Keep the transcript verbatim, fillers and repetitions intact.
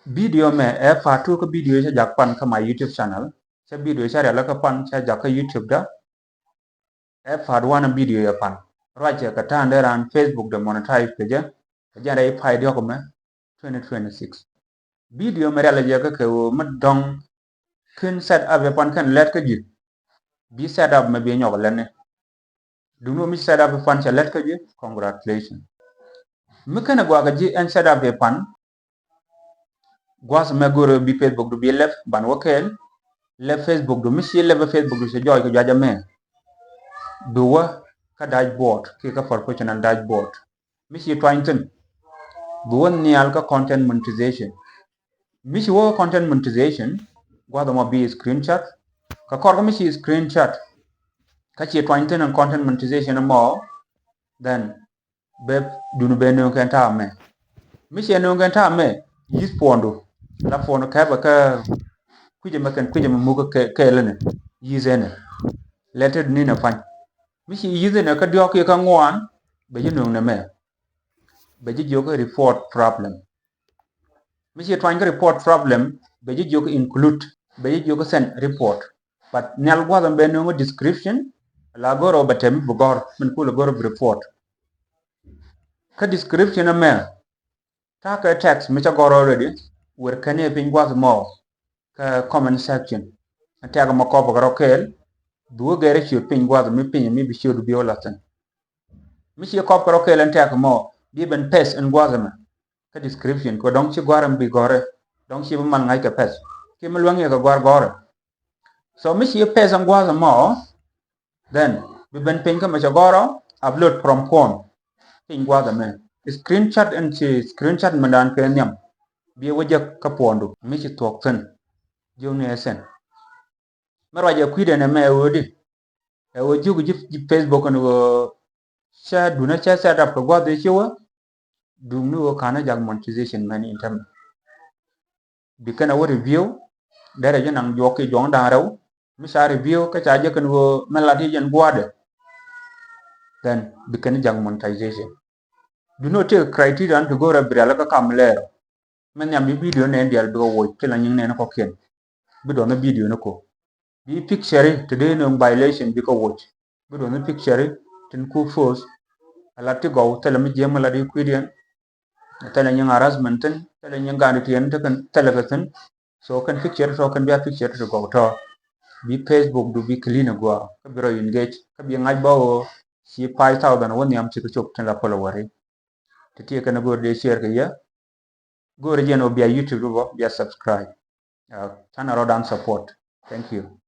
Video mɛ ɛ part two kä video cä jak pan kä my YouTube channel. Cä video cä rial kä pan cä jak kä YouTube da. Ɛ part one video yɛ pan. Ruacɛ kɛ ta̱a̱n dee raan Facebook de monetize kɛ jɛ. Kɛ jɛ rɛy pay diɔk mɛ twenty twenty-six. Video mɛ rial jɛ kä kɛ wä mɛ dɔŋ kin set up yɛ pan kɛn lɛt kä ji̱. Bi set up mɛ bi nyɔk lɛt ni. Duŋni mi set up pan cɛ lɛt kä ji̱, congratulations. Mi kɛn a guakä ji̱ ɛn set up pan. Gua̱th mɛ go̱rɛ bi Facebook du bi lɛp ban wä kɛɛl. Lɛp Facebook du mi ci lɛp Facebook du ci jɔɔc kɛ juac amɛ. Bi wä kä dashboard ki kä professional dashboard. Mi ci tuany thin. Bi wä nhial kä content monetization. Mi ci wä content monetization, gua̱th mɔ bi screenshot. Kä kɔr kä mi ci screenshot. Kä ci tuany thin in content monetization mɔ, then bɛ duni bɛ nööŋ kɛn ta̱a̱ mɛ. Mi ciɛ nööŋ kɛn ta̱a̱ mɛ, yi̱th puɔndu. La puɔndu kɛpɛ kä kui̱cɛ mɛ kɛn kui̱cɛ mɛ muk kɛ kɛɛl ni yi̱th ɛnɛ. Lɛl te duni nɛ pa̱ny. Mi ci yi̱th ɛnɛ kä diɔ̱k kiɛ kä ŋuan, bɛ ji̱ nööŋ nɛ mɛ. Bɛ ji̱ jiök report problem. Mi ci tuany kä report problem, bɛ ji̱ jiök include, bɛ ji̱ jiök send report. But nhial gua̱th ɛn bɛ nööŋ description, la gɔr ɔ bɛ tɛm bi gɔr min kul gɔr bi report. Kä description ɛmɛ, ta̱a̱ kɛ text mi cä gɔr already, wer kɛn i̱ piny gua̱th mɔ kä comment section. Ɛn tɛk mɔ kɔp kɛ rɔ kɛɛl, bi wä gɛr i̱ ciöt piny gua̱th mi piny mi bi ciöt bi wä la̱thin. Mi ci kɔp kɛ rɔ kɛɛl ɛn tɛk mɔ, bi ben paste ɛn gua̱th ɛmɛ. Kä description kɛ dɔ̱ŋ ci gua̱r ɛn bi gɔrɛ, dɔ̱ŋ ci bi mal ŋa̱c kɛ paste. Ki mi luäŋ yɛ kɛ gua̱r gɔrɛ. So mi ci paste ɛn gua̱th ɛmɔ, then bi ben piny kä mɛ cɛ gɔrɔ, upload from phone. Piny gua̱th ɛmɛ. Screenshot ɛn ci screenshot mi dan kɛ nhiam. Bi wä jek kä puɔndu. Mi ci thuɔk thin. Jiök ni ɛ send. Mi ruac ɛ kui̱dɛ nɛ mɛ ɛ ɣöö di. Ɛ ɣöö jiök ji̱ Facebook ɛn ɣöö cä dunä cä set up kɛ gua̱th ëë ci wä. Duŋni ɣöö ka̱n ɛ jak monetization mɛn in tämɛ. Bi kɛn ɛ wä review. Derɛ ji̱ naŋ juɔk ki juɔŋ da̱ŋ rɛw. Mi ca review kä ca jɛ kɛn ɣöö mɛ lat i̱ jɛn gua̱dɛ. Then bi kɛn ɛ jak monetization. Duŋni ɣöö tëë criteria ni ti go̱o̱rɛ bi rial kä kam lɛɛr. Mɛ nhiam bi video nɛn diaal bikɛ woc ti la nyiŋ nɛn kɔkiɛn. Bi duɔth ni video ni ko. Bi picture ti dee nööŋ violation bikɛ woc. Bi duɔth ni picture tin ku post. Ala ti gɔw thilɛ mi jiɛm ala di kui̱diɛn. Thilɛ nyiŋ harassment thin, thilɛ nyiŋ gandi tiɛn ti kɛn thilɛ kɛ thin. So kɛn picture tɔ kɛn bia picture ti gɔw tɔ. Bi Facebook du bi clean a gua. Kä bi rɔ engage. Kä bi ŋa̱c bä wä. Ci five thousand wä nhiam ci kɛ cop tin la followeri. Ti ti kɛn a go̱o̱r dee share kɛ yɛ. Go̱o̱r jɛn ɔ bia YouTube bä bia subscribe. Uh, canɛ rɔ dan support. Thank you.